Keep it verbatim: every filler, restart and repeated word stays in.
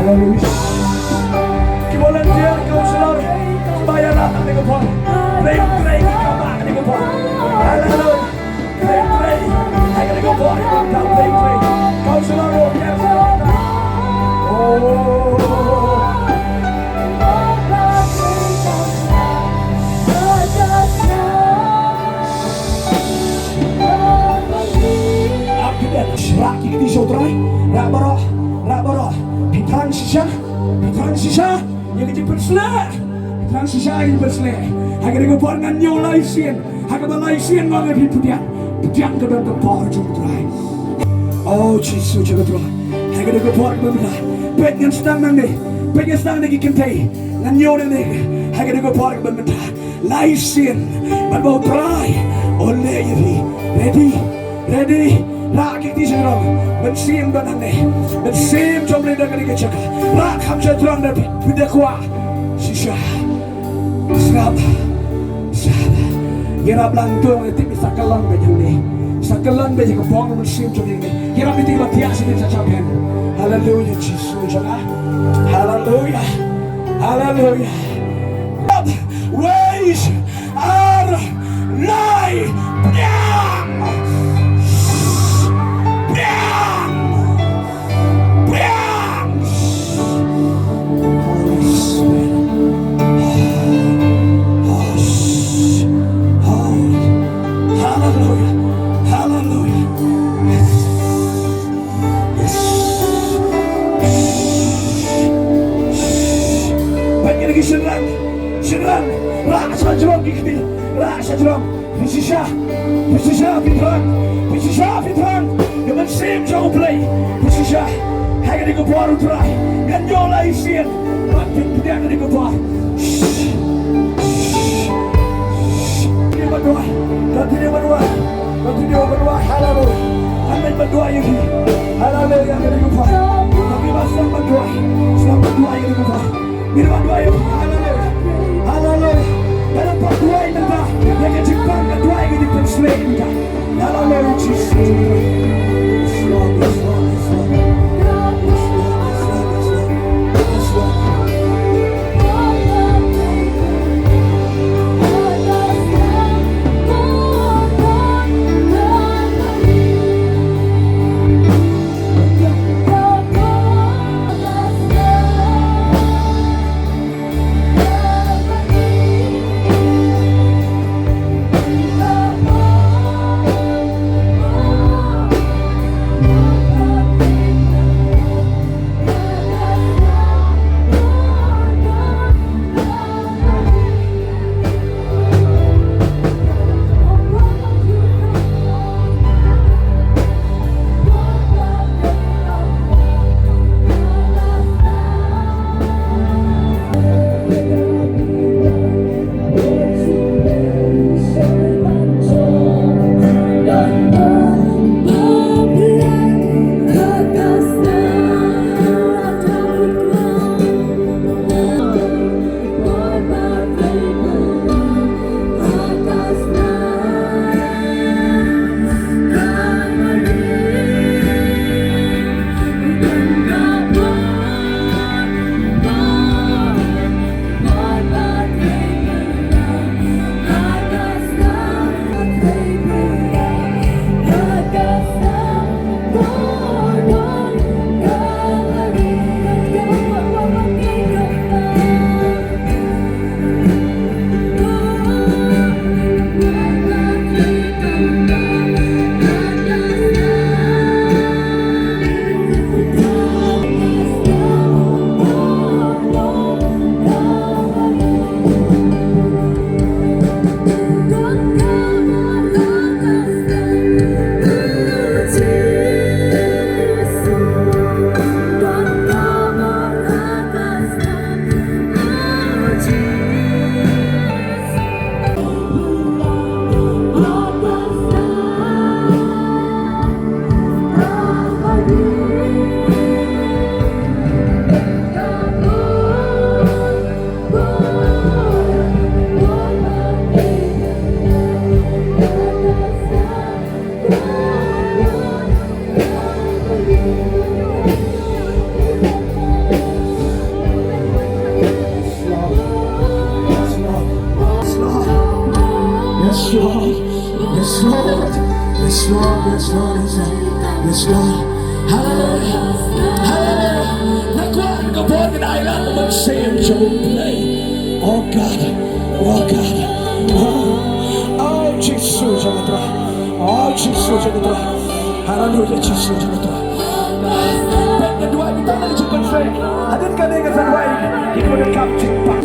Haleluya. Ki volunteer, counselor, kiba ïarap ha kane ka por. Trei, trei, ki kama ha kane ka por. Haleluya. Trei, trei. Ha kane ka por, trei, trei. Counselor, oh, yes. Oh. Rah ki kti sha U Trai, rah baroh, rah baroh. Phi thrang shisha, phi thrang shisha ïa ka jingpynshlur. Phi thrang shisha ïa ka jingpynshlur. Ha kane ka por ngan ñiew lai sien. Ha kaba lai sien nga ong ïa phi, pdiang, pdiang ka don ka por jong U Trai. O Jisu jong U Trai. Ha kane ka por kaba mynta, peit ngan sdang nangne. Peit ngan sdang nangne ki kynthei. Ngan ñiew nangne. Ha kane ka por kaba mynta. Lai sien, bad ba U Trai un leh ïa phi. Ready? Ready? Rah ki kti sha U Trai. Mynsiem don hangne. Mynsiem jong U Blei don ha kane ka jaka. Rah kham sha U Trai da phi, phi da kwah. Shisha. Sngap. Sngap. Ïarap lang to, ngi tip sa kyllon beit hangne. Sa kyllon beit ka bong mynsiem jong ngi. Ïarap ïa ki ba thiah sha ki sa chapen. Haleluya, Jisu jong nga. Haleluya. Haleluya. Wei, ar, lai, pdiang. Pdiang. Pdiang. Holy Spirit. Holy. Hallelujah. Hallelujah. Yes. Peit ïa ki shynrang, shynrang, rah sha jrong ki kti, rah sha jrong. Phi shisha, phi shisha, phi thrang, phi shisha, phi thrang. Ïa ka mynsiem jong U Blei, phi shisha. Ha kane ka por U Trai, ngan ïoh lai sien. Bad phi pdiang ha kane ka por. Continue ban duwai. Continue ban duwai. Continue ban duwai. Haleluya. Amen ban duwai ïa ki. Haleluya. Ïa kane ka por. Tapi ba sdang ban duwai. Sdang ban duwai ïa kane ka por. Mira ban duwai ïa ki. Haleluya. Haleluya. Ban duwai mynta. Ïa ka jingpang ka duwai ka jingpynshlur mynta. Haleluya. Jesus. Yes, Lord. Yes, Lord. Yes, Lord. Yes, Lord. Yes, Lord. Yes, Lord. Yes, Lord, yes, Lord, yes, Lord. Yes, Lord. Hallelujah. Hallelujah. Nga kwah ka bor ka dei la ka mynsiem jong U Blei. Oh God. Oh God. Oh, oh Jisu jong nga Trai. Oh Jisu jong nga Trai. Hallelujah, Jisu jong nga Trai. Peit nga duwai kita na ka jingpynshoi. Hadien kane nga sa duwai. Kita ka kam jingpang.